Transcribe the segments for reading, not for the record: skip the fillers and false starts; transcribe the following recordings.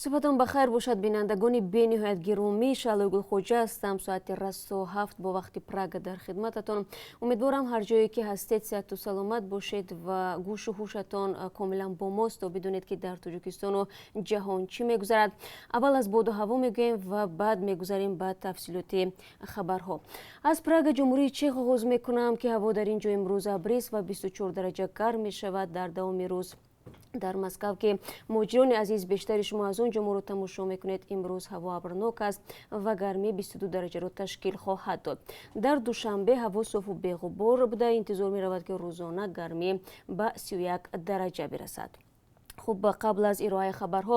Субҳатон ба хайр бошад, бинандагони бениҳоят гиромӣ. Шаълои Гулхоҷа ҳастам. Соати расо 7 бо вақти Прага дар хидмататон. Умедворам, ҳар ҷое ки ҳастед, сиҳату саломат бошед ва гӯшу ҳушатон комилан бо мост, то бидонед, ки дар Тоҷикистону ҷаҳон чӣ мегузарад. Аввал аз боду ҳаво мегӯем ва баъд мегузарем ба тафсилоти хабарҳо. Аз Прага, Ҷумҳурии Чех, оғоз мекунам, ки ҳаво дар ин ҷо имрӯз абрист ва 24 дараҷа гарм мешавад дар давоми рӯз. Дар Москав, ки, муҳоҷирони азиз, бештари шумо аз он ҷо моро тамошо мекунед, имрӯз ҳаво абрнок аст ва гармӣ 22 дараҷаро ташкил хоҳад дод. Дар Душанбе ҳаво софу беғубор буда, интизор меравад, ки рӯзона гармӣ ба 31 дараҷа бирасад. Хуб, қабл аз ироаи хабарҳо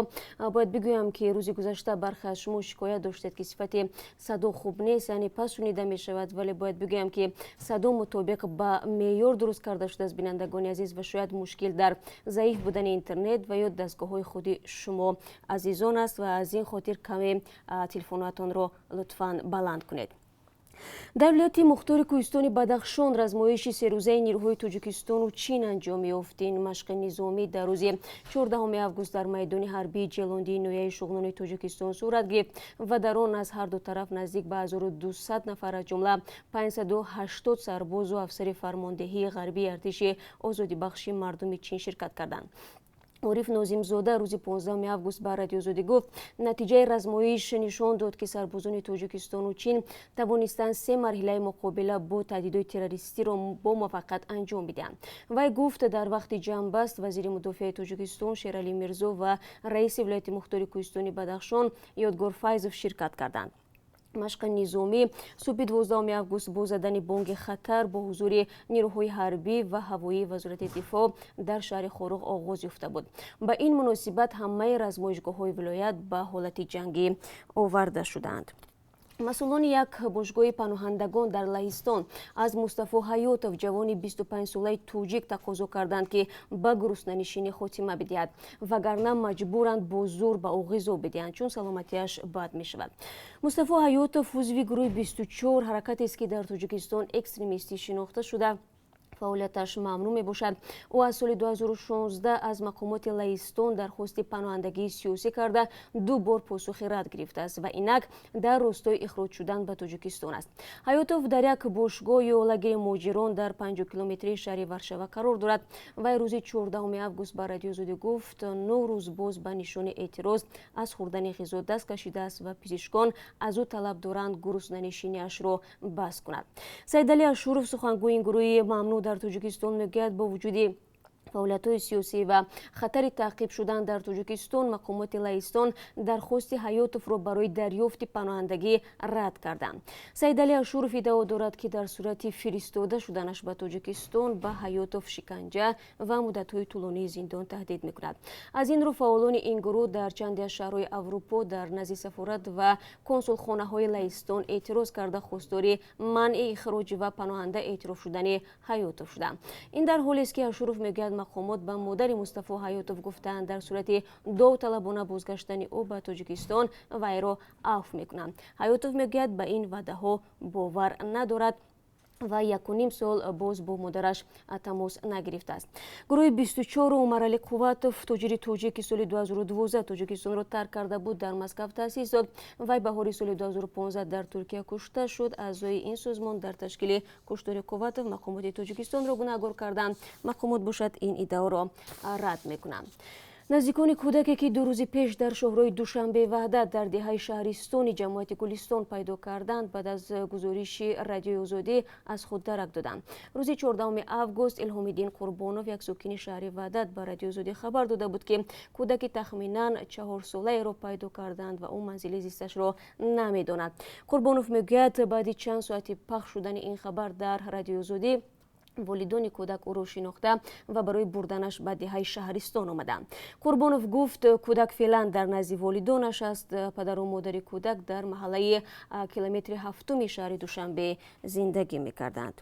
бояд бигӯям, ки рӯзи гузашта бархе аз шумо шикоят доштед, ки сифати садо хуб нест, яъне пас шунида мешавад. Вале бояд бигӯям, ки садо мутобиқ ба меъёр дуруст карда шудааст, бинандагони азиз, ва шояд мушкил дар заиф будани интернет ва ё дастгоҳҳои худи шумо азизон аст ва аз ин хотир каме телефонҳоятонро лутфан баланд кунед. Дар вилояти мухтори кӯҳистони Бадахшон размоиши серӯзаи нирӯҳои Тоҷикистону Чин анҷом ёфт. Ин машқи низомӣ дар рӯзи 14 август дар майдони ҳарбии Ҷелондии ноҳияи Шуғнони Тоҷикистон сурат гирифт ва дар он аз ҳарду тараф наздик ба 1200 нафар, аз ҷумла 580 сарбозу афсари фармондеҳии ғарбии артиши озодибахши мардуми Чин ширкат карданд. Ориф Нозимзода рӯзи 15 август ба Радиозодӣ гуфт, натиҷаи размоиш нишон дод, ки сарбозони Тоҷикистону Чин тавонистанд се марҳилаи муқобила бо таҳдидои террористиро бо муваффақият анҷом бидиҳанд. Вай гуфт, дар вақти ҷамъбаст вазири мудофиаи Тоҷикистон Шералӣ Мирзо ва раиси вилояти мухтори кӯҳистони Бадахшон Ёдгор Файзов ширкат карданд. Машқи низомӣ субҳи 12 август бо задани бонги хатар бо ҳузури нирӯҳои ҳарбӣ ва ҳавоии Вазорати дифоъ дар шаҳри Хоруғ оғоз ёфта буд. Ба ин муносибат ҳамаи размоишгоҳҳои вилоят ба ҳолати ҷангӣ оварда шуданд. Масъулони як бошгоҳи паноҳандагон дар Лаҳистон аз Мустафо Ҳаётов, ҷавони 25-солаи тоҷик, тақозо карданд, ки ба гуруснанишинӣ хотима бидиҳад, вагарна маҷбуранд бо зӯр ба ӯ ғизо бидиҳанд, чун саломатиаш бад мешавад. Мустафо Ҳаётов узви гурӯҳи 24 ҳаракатест, ки дар Тоҷикистон экстремистӣ шинохта шуда, фаъолияташ мамнӯъ мебошад. Ӯ аз соли 2016 аз мақомоти Лаҳистон дархости паноҳандагии сиёсӣ карда, ду бор посухи рад гирифтааст ва инак дар ростои ихроҷ шудан ба Тоҷикистон аст. Ҳаётов дар як бошгоҳ ё лагери муҳоҷирон дар 50 километрии шаҳри Варшава қарор дорад. Вай рӯзи 14 август ба Радиозодӣ гуфт, 9 рӯз боз ба нишони эътироз аз хӯрдани ғизо даст кашидааст ва пизишкон аз ӯ талаб доранд гуруснанишиниашро бас кунад. Саидалӣ Ашуров, сухангӯи ин гурӯҳи мамнӯъ дар Тоҷикистон, мегӯяд, бо вуҷуди фаъолиятҳои сиёсӣ ва хатари таъқиб шудан дар Тоҷикистон, мақомоти Лаҳистон дархости Ҳаётовро барои дарёфти паноҳандагӣ рад карданд. Саидалӣ Ашуров иддао дорад, ки дар сурати фиристода шуданаш ба Тоҷикистон ба Ҳаётов шиканҷа ва муддатҳои тӯлонии зиндон таҳдид мекунад. Аз ин рӯ фаъолони ин гурӯҳ дар чанде аз шаҳрҳои Аврупо дар назди сафорат ва консулхонаҳои Лаҳистон эътироз карда, хостори манъи ихроҷ ва паноҳанда эътироф шудани Ҳаётов шуданд. Ин дар ҳолест, ки Ашуров мегӯяд, мақомот ба модари Мустафо Ҳаётов гуфтаанд, дар сурати довталабона бозгаштани ӯ ба Тоҷикистон вайро афв мекунанд. Ҳаётов мегӯяд, ба ин ваъдаҳо бовар надорад ва якуним сол боз бо модараш тамос нагирифтааст. Гурӯҳи 24 Умаралӣ Қувватов, тоҷири тоҷик, ки соли 2012 Тоҷикистонро тарк карда буд, дар Москав таъсис дод. Вай баҳори соли 2015 дар Туркия кушта шуд. Аъзои ин созмон дар ташкили куштори Қувватов мақомоти Тоҷикистонро гунаҳгор карданд. Мақомот бошад, ин иддаоро рад мекунанд. Наздикони кӯдаке, ки 2 рӯзи пеш дар шоҳроҳи Душанбе Ваҳдат дар деҳаи Шаҳристони ҷамоати Гулистон пайдо карданд, баъд аз гузориши Радиои Озодӣ аз худ дарак доданд. Рӯзи 14 август Илҳомиддин Қурбонов, як сокини шаҳри Ваҳдат, ба Радиои Озодӣ хабар дода буд, ки кӯдаки тахминан 4-солаеро пайдо карданд ва ӯ манзили зисташро намедонад. Қурбонов мегӯяд, баъди чанд соати пахш шудани ин хабар дар Радиои Озодӣ волидони кӯдак ӯро шинохта ва барои бурданаш ба деҳаи Шаҳристон омаданд. Қурбонов гуфт, кӯдак феълан дар назди волидонаш аст. Падару модари кӯдак дар маҳаллаи километри ҳафтуми шаҳри Душанбе зиндагӣ мекарданд.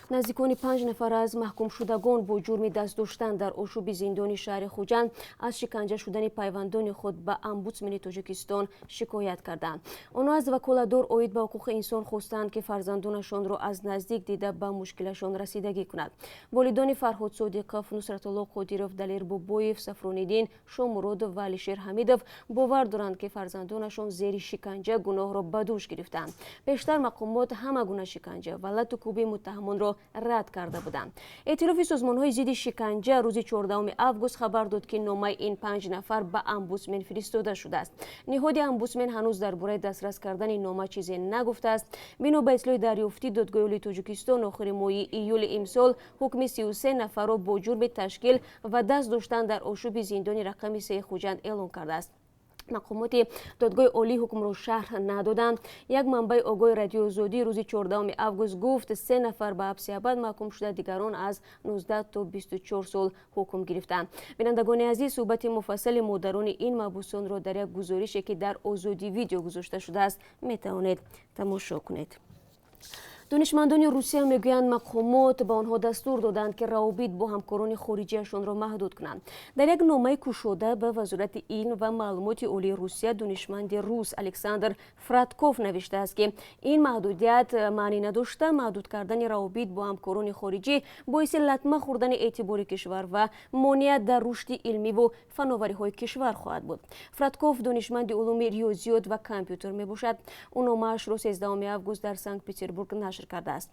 Наздикони 5 нафар аз маҳкумшудагон бо ҷурми даст доштан дар ошӯби зиндони шаҳри Хуҷанд аз шиканҷа шудани пайвандони худ ба омбудсмени Тоҷикистон шикоят карданд. Онҳо аз ваколатдор оид ба ҳуқуқи инсон хостанд, ки фарзандонашонро аз наздик дида, ба мушкилашон расидагӣ кунад. Волидони Фарҳод Содиқов, Нусратулло Қодиров, Далер Бобоев, Сафрониддин Шомуродов ва Алишер Ҳамидов бовар доранд, ки фарзандонашон зери шиканҷа гуноҳро ба дӯш гирифтанд. Пештар мақомот ҳама гуна шиканҷа ва лату кӯби муттаҳамонро рад карда буданд. Эътилофи созмонҳои зидди шиканҷа рӯзи 14 август хабар дод, ки номаи ин 5 нафар ба омбудсмен фиристода шудааст. Ниҳоди омбудсмен ҳанӯз дар бораи дастрас кардани нома чизе нагуфтааст. Бино ба иттилои дарёфтӣ, Додгоҳи Олии Тоҷикистон охири моҳи июли имсол ҳукми 33 нафарро бо ҷурми ташкил ва даст доштан дар ошӯби зиндони рақами 3 Хуҷанд эълон кардааст. Мақомоти Додгоҳи Олӣ ҳукмро шарҳ надоданд. Як манбаи огоҳи Радиои Озодӣ рӯзи 14 август гуфт, се нафар ба ҳабси абад маҳкум шуда, дигарон аз 19 то 24 сол ҳукм гирифтанд. Бинандагони азиз, суҳбати муфассали модарони ин маҳбусонро дар як гузорише, ки дар Озодӣ Видео гузошта шудааст, метавонед тамошо кунед. Донишмандони Русия мегӯянд, мақомот ба онҳо дастур доданд, ки равобит бо ҳамкорони хориҷиашонро маҳдуд кунанд. Дар як номаи кушода ба Вазорати илм ва маълумоти олии Русия донишманди рус Александр Фрадков навиштааст, ки ин маҳдудият маънӣ надошта, маҳдуд кардани равобит бо ҳамкорони хориҷӣ боиси латма хӯрдани эътибори кишвар ва монеа дар рушди илмиву фановариҳои кишвар хоҳад буд. Фрадков донишманди улуми риёзиёт ва компютер мебошад. Ӯ номаашро 13 август дар Санкт Петербург нашр кардааст.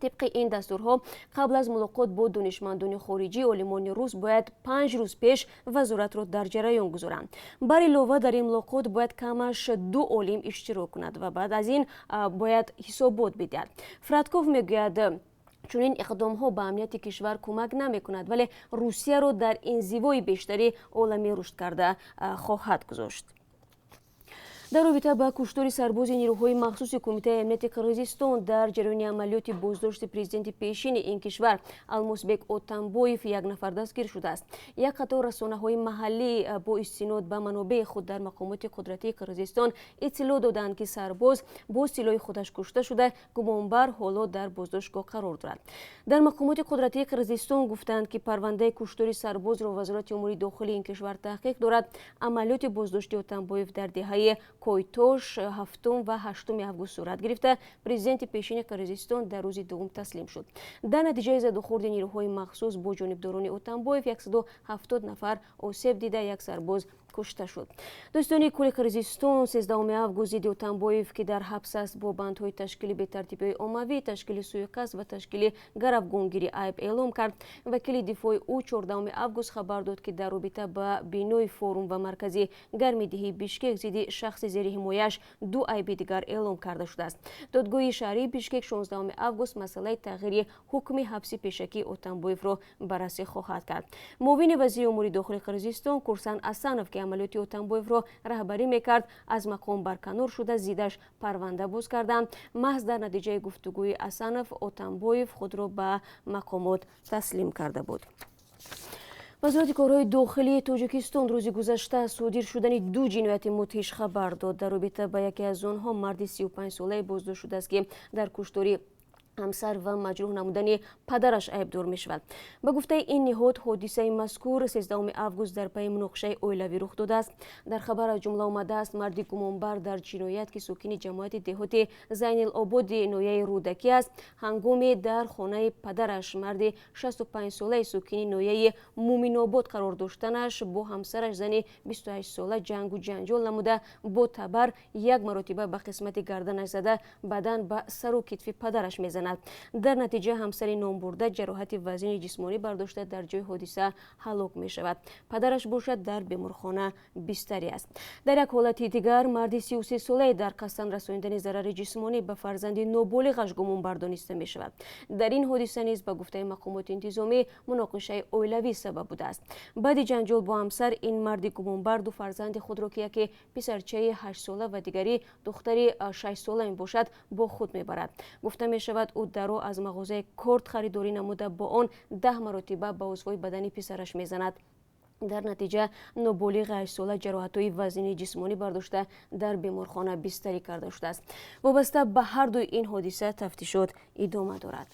Тибқи ин дастурҳо, қабл аз мулоқот бо донишмандони хориҷӣ олимони рус бояд 5 рӯз пеш вазоратро дар ҷараён гузоранд. Бар илова, дар ин мулоқот бояд камаш ду олим иштирок кунад ва баъд аз ин бояд ҳисобот бидиҳад. Фрадков мегӯяд, чунин иқдомҳо ба амнияти кишвар кӯмак намекунад, вале Русияро дар инзивои бештари олами рушдкарда хоҳад гузошт. Дар робита ба куштори сарбози нирӯҳои махсуси Кумитаи амнияти Қирғизистон дар ҷараёни амалиёти боздошти президенти пешини ин кишвар Алмосбек Отамбоев як нафар дастгир шудааст. Як қатор расонаҳои маҳаллӣ бо истинод ба манобеи худ дар мақомоти қудратии Қирғизистон иттилоъ доданд, ки сарбоз бо силоҳи худаш кушта шуда, гумонбар ҳоло дар боздоштгоҳ қарор дорад. Дар мақомоти қудратии Қирғизистон гуфтанд, ки парвандаи куштори сарбозро Вазорати умури дохилии ин кишвар таҳқиқ дорад. Амалиёти боздошти Отамбоев дар деҳаи Койтош 7 ва 8 август сурат гирифта, президенти пешини Қирғизистон дар рӯзи дуввум таслим шуд. Дар натиҷаи задухӯрди нирӯҳои махсус бо ҷонибдорони Отамбоев 170 нафар осеб дида, як сарбоз кушта шуд. Додситонии кулли Қирғизистон 13 август зидди Отамбоев, ки дар ҳабс аст, бо бандҳои ташкили бетартибиҳои оммавӣ, ташкили сӯиқасд ва ташкили гаравгонгирӣ айб эълом кард. Вакили дифои ӯ 14 август хабар дод, ки дар робита ба бинои форум ва маркази гармидиҳии Бишкек зидди шахси зери ҳимояаш ду айби дигар эълом карда шудааст. Додгоҳи шаҳрии Бишкек 16 август масъалаи тағйири ҳукми ҳабси пешакии Отамбоевро баррасӣ хоҳад кард. Муовини вазири умури дохили Қирғизистон Курсан Асанов, ки амалиёти Отамбоевро раҳбарӣ мекард, аз мақом барканор шуда, зиддаш парванда боз карданд. Маҳз дар натиҷаи гуфтугӯи Асанов Отамбоев худро ба мақомот таслим карда буд. Вазорати корҳои дохилии Тоҷикистон рӯзи гузашта аз содир шудани ду ҷинояти мудҳиш хабар дод. Дар робита ба яке аз онҳо марди 35-солае боздошт шудааст, ки дар куштори ҳамсар ва маҷрӯҳ намудани падараш айбдор мешавад. Ба гуфтаи ин ниҳод, ҳодисаи мазкур 13 август дар пайи муноқишаи оилавӣ рух додааст. Дар хабар аз ҷумла омадааст, марди гумонбар дар ҷиноят, ки сокини ҷамоати деҳоти Зайнилободи ноҳияи Рӯдакӣ аст, ҳангоме дар хонаи падараш, марди 65-солаи сокини ноҳияи Муминобод қарор доштанаш, бо ҳамсараш, зани 28-сола, ҷангу ҷанҷол намуда, бо табар як маротиба ба қисмати гарданаш зада, баъдан ба сару китфи падараш мезанад. Дар натиҷа ҳамсари номбурда ҷароҳати вазини ҷисмонӣ бардошта, дар ҷои ҳодиса ҳалок мешавад. Падараш бошад, дар беморхона бистарӣ аст. Дар як ҳолати дигар марди 33-солае дар қасдан расонидани зарари ҷисмонӣ ба фарзанди ноболиғаш гумонбар дониста мешавад. Дар ин ҳодиса низ, ба гуфтаи мақомоти интизомӣ, муноқишаи оилавӣ сабаб будааст. Баъди ҷанҷол бо ҳамсар ин марди гумонбар ду фарзанди худро, ки яке писарчаи 8-сола ва дигари духтари 6-сола мебошад, бо худ мебарад. Гуфта мешавад, ӯ даро аз мағозаи корт харидорӣ намуда, бо он 10 маротиба ба узвҳои бадани писараш мезанад. Дар натиҷа ноболиғи 8-сола ҷароҳатҳои вазнини ҷисмонӣ бардошта, дар беморхона бистарӣ карда шудааст. Вобаста ба ҳар дуи ин ҳодиса тафтишот идома дорад.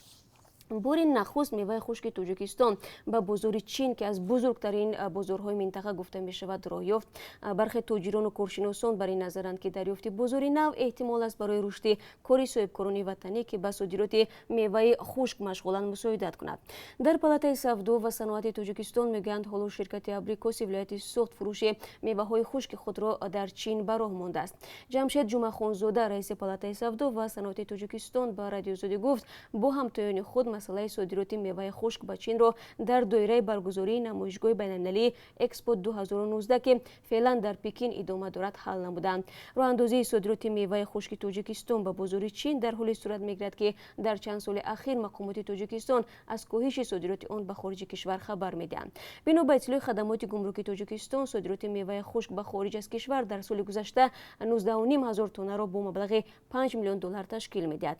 Бори нахуст меваи хушки Тоҷикистон ба бозори Чин, ки аз бузургтарин бозорҳои минтақа гуфта мешавад, роҳ ёфт. Бархе тоҷирону коршиносон бар ин назаранд, ки дарёфти бозори нав эҳтимол аст барои рушди кори соҳибкорони ватанӣ, ки ба содироти меваи хушк машғуланд, мусоидат кунад. Дар Палатаи савдо ва саноати Тоҷикистон мегӯянд, ҳоло ширкати Абрикоси вилояти Суғд фурӯши меваҳои хушки худро дар Чин ба роҳ мондааст. Ҷамшед Ҷумъахонзода, раиси Палатаи савдо ва саноати Тоҷикистон, ба Радиои Озодӣ гуфт, бо ҳамтоёни худ масъалаи содироти меваи хушк ба Чинро дар доираи баргузории намоишгоҳи байналмилалии Экспо 2019, ки феълан дар Пекин идома дорад, ҳал намуданд. Роҳандозии содироти меваи хушки Тоҷикистон ба бозори Чин дар ҳоле сурат мегирад, ки дар чанд соли ахир мақомоти Тоҷикистон аз коҳиши содироти он ба хориҷи кишвар хабар медиҳанд. Бино ба иттилои хадамоти гумруки Тоҷикистон, содироти меваи хушк ба хориҷ аз кишвар дар соли гузашта 19,5 ҳазор тоннаро бо маблағи 5 миллион доллар ташкил медиҳад.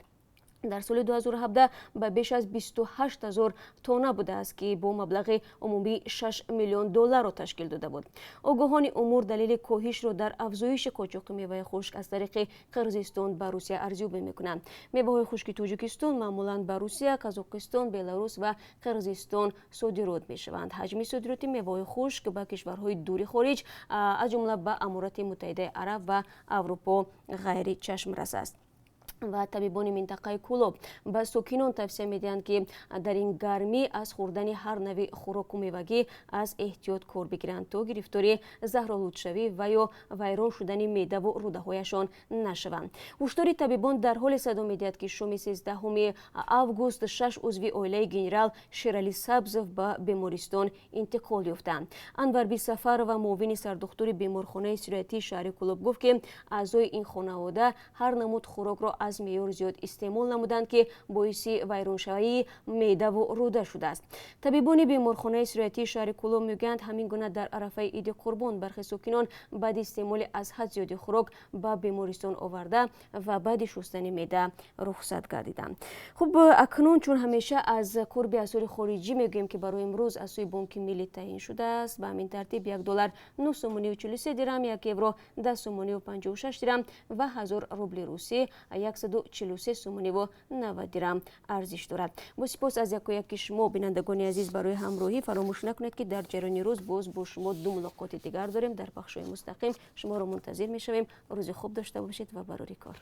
Дар соли 2017 ба беш аз 28 ҳазор тонна будааст, ки бо маблағи умумии 6 миллион долларро ташкил дода буд. Огоҳони умур далели коҳишро дар афзоиши қочоқи меваи хушк аз тариқи Қирғизистон ба Русия арзёбӣ мекунанд. Меваҳои хушки Тоҷикистон маъмулан ба Русия, Қазоқистон, Беларус ва Қирғизистон содирот мешаванд. Ҳаҷми содироти меваҳои хушк ба кишварҳои дури хориҷ, аз ҷумла ба Аморати Муттаҳидаи Араб ва Аврупо, ғайричашмрас аст. Ва табибони минтақаи Кӯлоб ба сокинон тавсия медиҳанд, ки дар ин гармӣ аз хӯрдани ҳар нави хӯроку мевагӣ аз эҳтиёт кор бигиранд, то гирифтори заҳролудшавӣ ва ё вайрон шудани меъдаву рӯдаҳояшон нашаванд. Ҳушдори табибон дар ҳоле садо медиҳад, ки шоми 13 август шаш узви оилаи генерал Шерали Сабзов ба бемористон интиқол ёфтанд. Анварби Сафарова, муовини сардухтури беморхонаи сироятии шаҳри Кӯлоб, гуфт, ки аъзои ин хонавода ҳар намуд хӯрокро аз меъёр зиёд истеъмол намуданд, ки боиси вайроншавии меъдаву рӯда шудааст. Табибони беморхонаи сироятии шаҳри Кӯлоб мегӯянд, ҳамин гуна дар арафаи Иди Қурбон бархе сокинон баъди истеъмоли аз ҳад зиёди хӯрок ба бемористон оварда ва баъди шустани меъда рухсат гардиданд. Хуб, акнун, чун ҳамеша, аз қурби асъори хориҷӣ мегӯем, ки барои имрӯз аз сӯи Бонки Миллӣ таъин шудааст. Ба ҳамин тартиб, 1 доллар 9 сомонию 43 дирам, 1 евро 10 сомонию 56 дирам ва 1000 рубли русӣ 143 сомониву 90 дирам арзиш дорад. Бо сипос аз яку яки шумо, бинандагони азиз, барои ҳамроҳӣ. Фаромӯш накунед, ки дар ҷараёни рӯз боз бо шумо ду мулоқоти дигар дорем. Дар бахшҳои мустақим шуморо мунтазир мешавем. Рӯзи хуб дошта бошед ва барори кор.